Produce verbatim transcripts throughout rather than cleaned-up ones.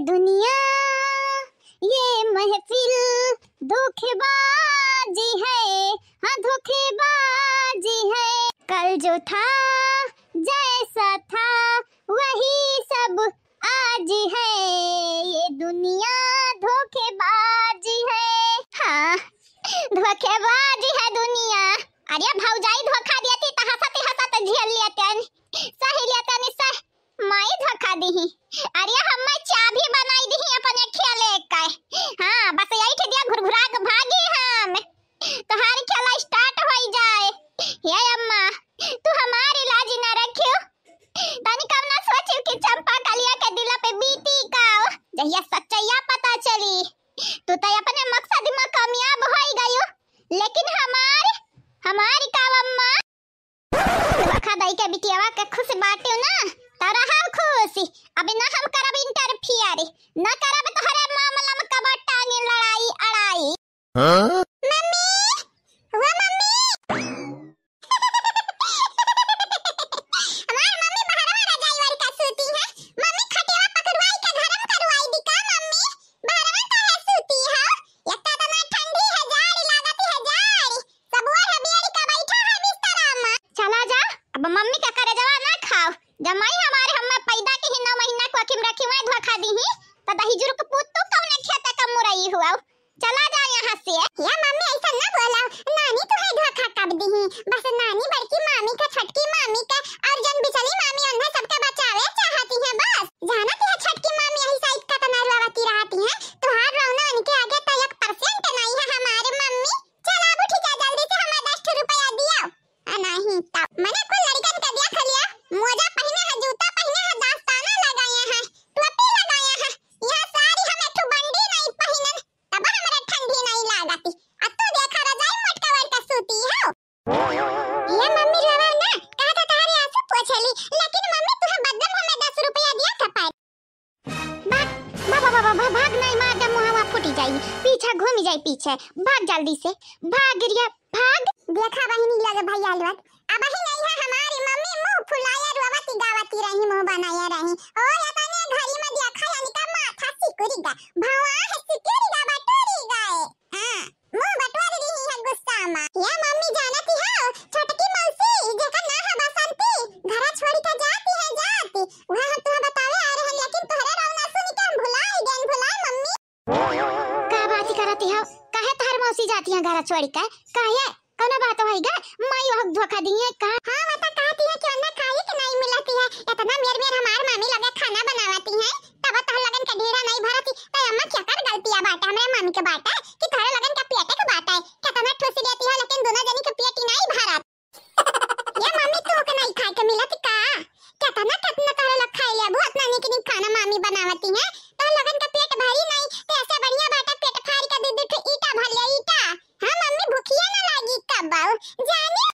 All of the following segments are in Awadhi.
दुनिया ये महफिल धोखेबाजी है, हाँ धोखेबाजी है। कल जो था जैसा था वही सब आज है, ये दुनिया धोखेबाजी है। हाँ, धोखेबाजी है दुनिया। अरे भौजाई धोखा देती त हंसत हंसत झेल लेतन, सह लेतन, सह। माई धोखा दीही। अरे हम्मे चाभी बनाई दीही अपने खेले के। हाँ, बस यही ठे दिया घुरघुरा के भागी हम। तोहार खेला start होई जाए। हे अम्मा, तू हमार इलाज न रखियो। तनी कम ना सोचियो कि चंपा कलिया के दिल पे बीती का। जहिया सच्चाइया पता चली, तू तो अपने मकसद में कामयाब होई गयो, लेकिन हमार, हमार का अम्मा? धोखा दई के बिटियावा के खुश बाटियो ना, तो रहब खुश। अबे ना हम करब interfere, ना करब तोहरे मामला में कबड्डी टांगे लड़ाई अड़ाई। हाँ? मम्मी, वो मम्मी। हमार मम्मी बहरवा रजाई ओढ़ के सूती है। मम्मी खटियावा पकड़वाई के गरम करवाई दी का मम्मी? बहरवा काहे सूती है? एक तो इतना ठंडी है, जाड़ लागत है, जाड़। सब ओढ़ बियरी का बैठा है बिस्तरा में। चला जा, अब मम्मी का करेजवा ना खाओ। जमाई हमारे हम्मे पैदा के ही नौ महीना कोखी में रखी, मैं धोखा दीही, त दही जुरुक पूत तू कौने खेते का मुरई हुआ? चला जा यहाँ से। या मम्मी ऐसा ना बोला, नानी तुहे धोखा कब दीही? बस नानी बड़की मामी का, छोटकी मामी का और जन बिचली मामी उन्हें सबके बचावे चाहती हैं बस। जानत है छोटकी मामी यही साइड का तना रोवती रहती हैं, तुहार रोना उनके आगे तो एक percent नहीं है हमारे मम्मी। चल अब उठ जा, जल्दी से हमें दस ठो रुपया दिया। आ नहीं तब मने कुल लड़कन के देख लिया, मोजा पहने है, जूता पहने है, दस्ताना लगाए हैं, टोपी लगाए हैं। यहाँ साड़ी हम एक ठो बंडी नहीं पहिनन, तब हमरा ठंडी नहीं लागती। आ तू देखा रजाई मोटका ओढ़ के सूती हो। ये मम्मी रोवा ना, कहा था तोहरे आंसू पोछेली, लेकिन मम्मी तुहे बदले में हमें दस रुपया दिया था पाए। भाग, बा, बा, बा, बा, बा, भाग नहीं, मार दे मुहवा फूटी जाई, पीछे घूमी जाई पीछे, भाग जल्दी से, भाग रिया, भाग। देखा बहिनी लगे भैया लोग, अब ही नहीं है हमारी मम्मी मुंह फुलाए रोवती गावती रही, मुंह बनाए रही। ओ या तने घड़ी में देखा यानी का माथा सिकुरी गा, भवा है सिकुरी गा बटोरी गए। हाँ, मुंह बटोर रही है गुस्सा में। या मम्मी जानती हो, छोटकी मौसी जेकर नाम है बसंती, घरा छोड़ के जाती है जाती। वह हम तुम्हें बतावे आ रहे हैं, लेकिन तोहरे रोना सुन के हम भुलाई गए, भुलाई मम्मी। का बात करती हो? काहे तोहर मौसी जाती है घरा छोड़ के? काहे? कौनो बात होई गा? माई वह धोखा दिए का? हाँ, वो तो कहती है कि उन्हें खाए के नहीं मिलती है। इतना मेर मेर हमार मामी लगे खाना बनावती है, तब तोहर लगन के ढीढ़ा नहीं भरती। तो अम्मा क्या कर गलतिया बाटे हमरे मामी के बाटे कि तोहरे लगन के पेटे के बाटे? कितना ठूस लेती है, लेकिन दोनों जनी के पेट ही नहीं भरत। ये मम्मी, तू के नहीं खाए के मिलत का? केतना केतना तोहरे लोग खाए लेबू, इतना निक निक खाना मामी बनावती है। तोहरे लोगन के पेट भरी नहीं, तो ऐसे बढ़िया बाटे पेट फाड़ के दे दे ठो ईटा भर ले ईटा। हाँ मम्मी, भूखिया ना लागी कब बाऊ। जाने।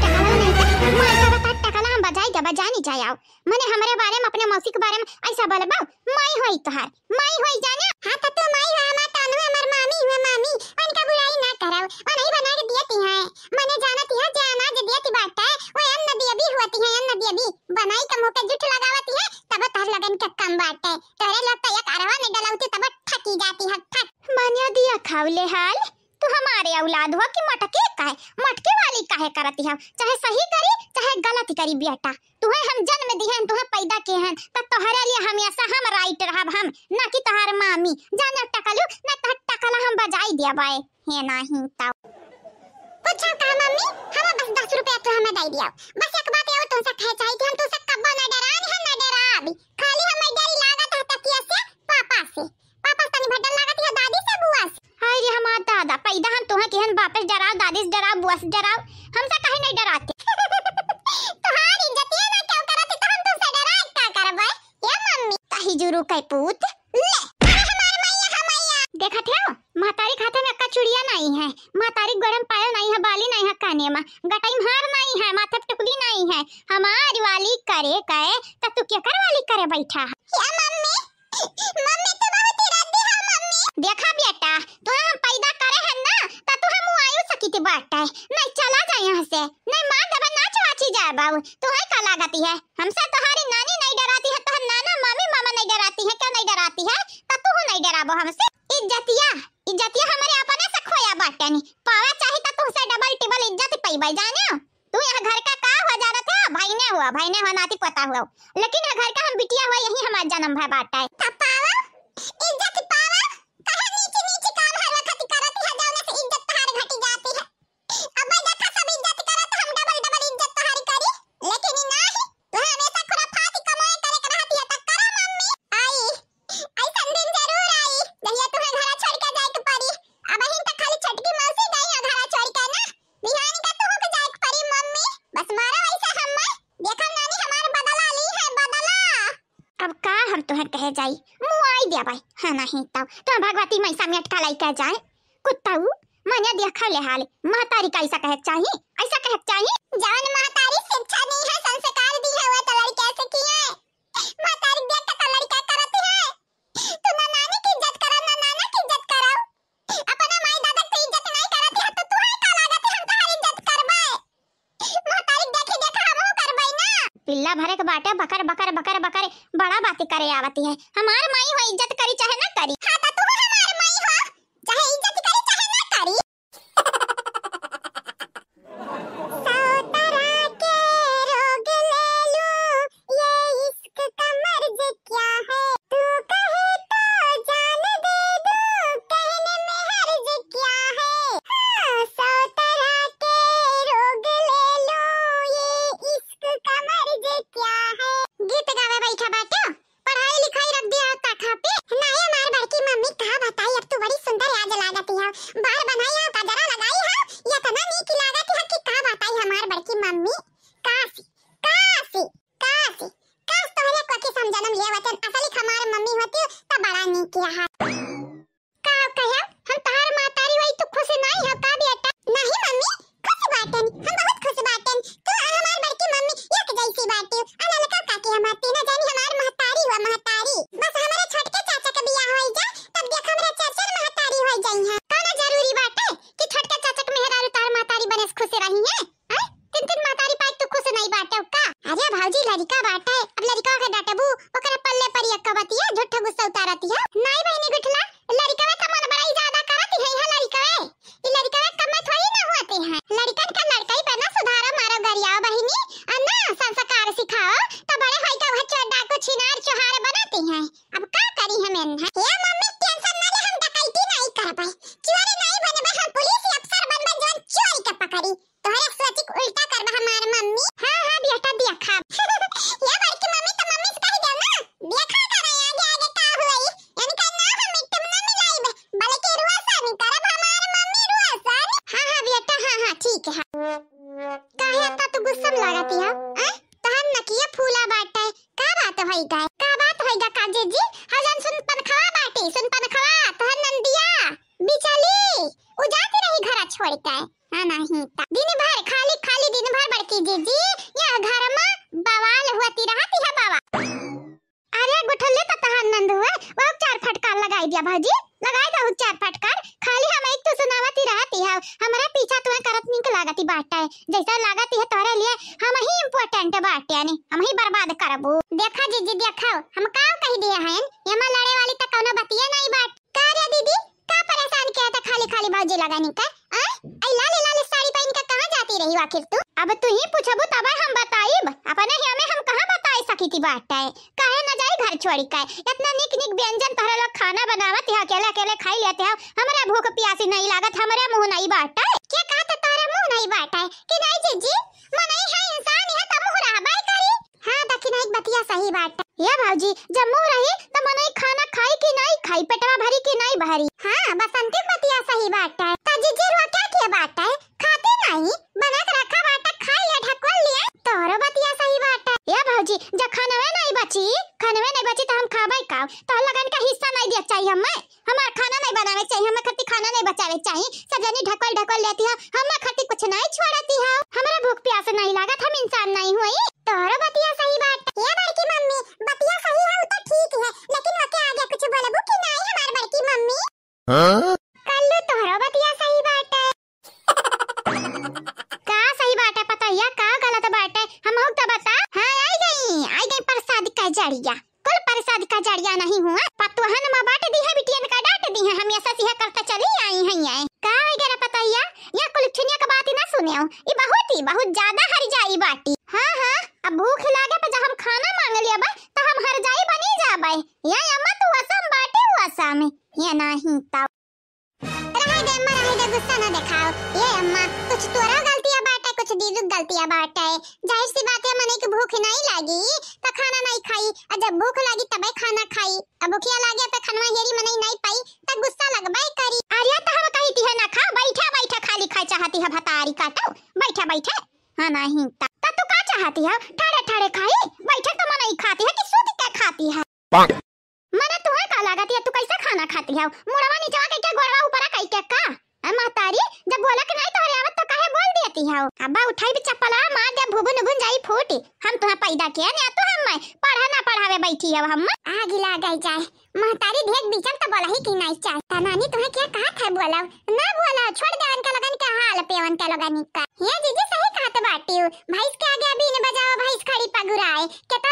टकला नहीं तो, मार का बता टकला हम बजाई जब जानी जाए आओ। मने हमरे बारे में, अपने मौसी के बारे में ऐसा बोलबा, माई होई तोहार, माई होई जाने। हाँ, त तू माई हो, हमार तानू, हमार मामी हुए, मामी, उनका बुराई ना करब, वो नहीं बना के दियती हैं। मने जानती है, जे अनाज दियती बाटे, वो अन्न देवी होती है, अन्न देवी। बनाई के मुंह पे जुठ लगावती है, तब तोहर लगन के कम बाटे। तोहरे लोग तो एक अरवा में डलौती, तब ठकी जाती है, ठक। मानिया दिया खावले हाल। तू हमारे औलाद हो कि मटके का है? मटके वाली काहे करती हो? चाहे सही करी, चाहे गलत करी बेटा। तुहे हम जन्म दिहन, तुहे पैदा किहन, त तोहरे लिए हमेशा हम right रहब हम, ना कि तोहार मामी। जाने टकलू, ना तोहर टकला हम बजाई देबै। हे नाही तौ। पूछो का मम्मी, हम बस दस रुपया तू हमें दे दियो। बस एक बात और तुमसे कहे चाही कि हम तुमसे कब्बो ना डरानी है, ना डराबी। खाली हमें डर लागत है तकिया से, पापा से। पापा से तनी भर डर लागत है दादी से, बुआ से। हाय रे हमार दादा, पैदा हम तोहे किहन बापे से डराओ, दादी से डराओ, बुआ से डराओ, हमसे काहे नहीं डराते? तोहार इज्जतिया ना क्यों करत है, तो हम तुमसे डराए का करबै? ए मम्मी, कही जुरू के पूत, ले। अरे हमार मैया, हाँ मैया। देखत हो, महतारी के हाथे में अक्का चुड़िया नहीं है, महतारी के गोड़े में पायल नहीं है, बाली नहीं है काने में, गटई में हार नहीं है, माथे पे टुकली नहीं है, हमार वाली करे कहे, त तू केकर वाली करे बैठा है? ए मम्मी, मम्मी, तू बहुत ही रद्दी हो, मम्मी। देखा बेटा, तोहे हम पैदा करे हन ना, त तू हम आयु सकित बाटे। नहीं, चला जा यहाँ से। नहीं, मार देबे, नाच वाची जाए बाबू। तोहे का लागती है? हमसे तोहारी नानी नहीं डराती है, तोहर नाना, मामी, मामा नहीं डराती है, क्या नहीं हमसे? इज्जतिया, इज्जतिया हमरे अपने से खोया बाटे नी। पावा चाही त तुहसे डबल टिबल इज्जत पइबे, जाने? तू यहाँ घर का का हुआ जानत है? भइने हुआ, भइने हुआ, नाती पोता हुआ। लेकिन ये घर का हम बिटिया हुआ, यही हमार जन्म भय बाटे। त पावा, इज्जत पावा, काहे नीची नीची काम हर वक्त करत है, जौने से इज्जत तहार घटी जाती है। अब देखा सब इज्जत करत, हम डबल डबल इज्जत तहारी करी, लेकिन ई नाही, तू हमेशा खुराफाती कमाई करे के रहती है, त करा मम्मी। आई, ऐसन दिन जरूर आई, जहिया तुहे घरा छोड़ के जाए के पड़ी। अबहिन त खाली छोटकी मौसी गई है घरा छोड़ के ना, बिहान का तुहू के जाए के पड़ी मम्मी। बस मारा वैसे हम्मे, देखा नानी हमार बदला ली है, बदला। अब का हम तुहे कहे जाई, मुआई दिया भाई। हाँ, नहीं तब तो भगवती मैसा में अटका लाई कह जाए। कुत्ताऊ, मने देखा ले हाल, महतारी का ऐसा कहे चाही, ऐसा कहे चाही। जवन महतारी शिक्षा दी है, संस्कार दी है, वो तो लड़के से किए। महतारी देख के तो लड़का करती है। तू ना नानी की इज्जत करो, ना नाना की इज्जत करो। अपना माई दादा की इज्जत नहीं करती है, तो तू है का लागत है, हम तहार इज्जत करबे? महतारी देखी देखा हमहू करबे ना। पिल्ला भरे के बाटे, बकर, बकर, बकर, बकर, बड़ा बातें करे आवती है। हमार माई हो, इज्जत करी चाहे ना करी। हाँ, तो तू हमार माई हो, चाहे इज्जत करी, चाहे ना करी। सौ तरह के रोग ले लूं, ये इश्क का मर्ज क्या है? तू कहे तो जान दे दूं, कहने में हर्ज क्या है? हाँ, सौ तरह के रोग ले लूं, ये इश्क का मर्ज क्या है? गीत गावे बैठा बाटे। पढ़ाई लिखाई रख दिया हो ताखा पे। नाहीं हमार बड़की मम्मी का बताई, अब तू बड़ी सुंदर आज लागती हो। बार बनाई हो, गजरा लगाई हो, इतना नीक लागती हो कि का बताई हमार बड़की मम्मी। काश, काश, काश, काश तोहरे कोखी से हम जन्म लिए होतन, असली हमार मम्मी होती त बड़ा नीक किया है। का कहे, हम तहार महतारी होई, तू खुश नाई हो का बेटा? नहीं मम्मी, खुश बाटेन, हम बहुत खुश बाटेन। तू आ हमार बड़की मम्मी एक जैसी बाटे। आ ललका काकी हमार तीनों जनी हमार महतारी हुआ, महतारी। बस हमरे छोटके चाचा के बियाह होई जा, तब देख हमरा चाचा महतारी होई जाई है। कौनो जरूरी बाटे कि छोटके चाचा के मेहरारू तहार महतारी बने से खुश रही है? हैं? तीन तीन महतारी पाई तू खुश नहीं बाटे का? अरे भौजी, लड़िका बाटे, अब लड़िका के डांटबू, ओकरे पल्ले परी एक्का बतिया, झूठा गुस्सा उतारती है। नहीं बहिनी गुठला, लड़िकवे का मन बड़ाई ज्यादा करती है, यह लड़िकवे, ई लड़िकवे कम में थोड़ी ना होते हैं। लड़िकन का लड़काई पे ना सुधारो मारो गरियाओ बहिनी, और ना संस्कार सिखाओ, तो बड़े होई के वह चोर डाकू छिनार चोहार बनाती हैं। अब का करी हम इन्हें? हे मम्मी, tension ना ले, हम डकैती नहीं करबे, चोरी नहीं बनबे, हम पुलिस अफसर बनबे, जौन चोरी के पकड़ी। तोहरे सोची के उल्टा करबा हमार मम्मी। हाँ, हाँ, बेटा, देखा। ये बड़की मम्मी तो मम्मी से कही देव ना, देखा करे आगे आगे का होई। इनका ना हम मिट्टी में ना मिलाइब, बल्कि रोशन करब हमार मम्मी, रोशन। हाँ, हाँ, बेटा, हाँ, हाँ, ठीक है। काहे इतना तू गुस्सा में लागती है? हैं? तोहर नकिया फूला बाटे, का बात होई गए? का बात होई गा का जीजी? हजन सुन पनखवा बाटी, सुन पनखवा, तोहर नंदिया, बिचली, उ जाती रही घरा छोड़ के। हाँ, नहीं त दिन भर खाली, खाली दिन भर बड़की जीजी, यह घर में बवाल होती रहती है, बवाल। अरे गुठली तो तहार नंद हुए, बहुत चार फटकार लगाई दिया भौजी, लगाई दो चार फटकार। खाली हम एक तो सुनावती रहती है, हमरे पीछा तुम्हें करत निक लागती बाटे, जैसा लागती है तोहरे लिए हम ही important बाटे, यानी हम ही बर्बाद करबू। देखा जीजी, देखा, हम का कह दिए हैं, एमा लड़े वाली तो कौनो बतिये नहीं बाटे। का रे दीदी, का परेशान किया था खाली खाली भौजी लगानी का? आ? आई लाल लाल साड़ी पहन के कहाँ जाती रही आखिर तू? अब तू ही पूछबू तब हम बताइब, अपने हिया में हम कहाँ बताई सकी थी बाटे। काहे न जाई घर छोड़ी के? इतना निक निक व्यंजन तोहरा लोग खाना बनावत है, अकेले अकेले खाई लेते हो। हमरा भूख प्यासी नहीं लागत, हमरे मुंह नहीं बाटे। क्या कहा था तोहरे मुंह नहीं बाटे? कि नहीं जीजी, मनई है, इंसान है, त मुंह रहबे करी। हाँ, दखिनही के बतिया सही बाटे। ये भौजी, जब मुंह रही, त मनई खाना खाई कि नाई खाई, पेटवा भरी कि नाई भरी? हाँ, बसंती के बतिया सही बाटे। त जीजी रुआ क्या किए बाटे? खाती नाई, बना के रखा बाटे, खाई लिया, ढकवल लिया। तोहरो बतिया सही बाटे। ये भौजी, जब खानवे नाई बची, खानवे नाई बची, त हम खाबे का? तोहर लगन का हिस्सा नाई दिया चाहिए हमें? हमार खाना नहीं बनावे चाहिए, हमें खातिर खाना नहीं बचावे चाहिए। सब जनी ढकल ढकल लेती है, हमें खातिर कुछ नहीं छोड़ती है। हमरा भूख प्यास नहीं लागत, हम इंसान नहीं हुई। तोहरो बतिया सही बाटे। ये बड़की मम्मी, बतिया सही है, उ तो ठीक है, लेकिन ओके आगे कुछ बोलबू कि नहीं हमार बड़की मम्मी? हाँ? कल्लू तोहरो बतिया सही बाटे। का सही बाटे पतोहिया, का गलत बाटे, हमहू तो बता। हाँ, आई गई, आई गई प्रसाद का जड़िया। कुल प्रसाद का जड़िया नहीं हुआ, पतोहन में बांट दी है बिटियन का। दी है, हमेशा से यह करता चली आई हैं ये। का वगैरह पतैया, या कुल छुनिया का बात ही ना सुनेउ। ई बहुत ही, बहुत ज्यादा हर जाई बाटी। हाँ, हाँ, अब भूख लागे पे जब हम खाना मांग लिया बा, तो हम हर जाई बनी जाबे। या अम्मा तू असम बाटे, वो असम। ये नहीं तब। रहे दे अम्मा, रहे दे, गुस्सा ना देखाओ। ये अम्मा, कुछ तोरा गलतिया बाटे, कुछ दीदू गलतिया बाटे। जाहिर सी बात है, मनई के भूख नहीं लागी, तो खाना नहीं खाई। और जब भूख लागी, तबे खाना खाई। अब भूखिया लागे पे खनवा हेरी मनई नहीं पाई, त गुस्सा लगबे करी। अरे त हम कही ती है ना खा, बैठा बैठा खाली खाए चाहती है भतारी काटो, बैठा बैठे। हाँ नहीं त, त तू का चाहती है? ठाड़े ठाड़े खाई, बैठे तो मनई खाती है कि सूत के खाती है? मने तुहे का लागत है, तू कैसे खाना खाती है? मुड़वा नीचवा कई के, गोड़वा ऊपरा कई के का? ए महतारी, जब बोला कि नहीं तोहरे आवत तो काहे बोल देती है? अब्बा उठाई भी चप्पला मार दे, भुबुन उबुन जाई फूटी। हम तुहा पैदा किया ने, तू हम मैं पढ़ा ना पढ़ावे बैठी है हम। आगी लागे जाए, महतारी ढेर बीचम तो बोला ही कि नहीं चाहे। त नानी तुहे क्या कहा था बोला? ना बोला, छोड़ दे उनका लगन के हाल पे, उनका लगन का। ये जीजी सही कहत बाटी हूँ, भैंस के आगे अभी न बजाओ, भैंस खड़ी पगुराए। के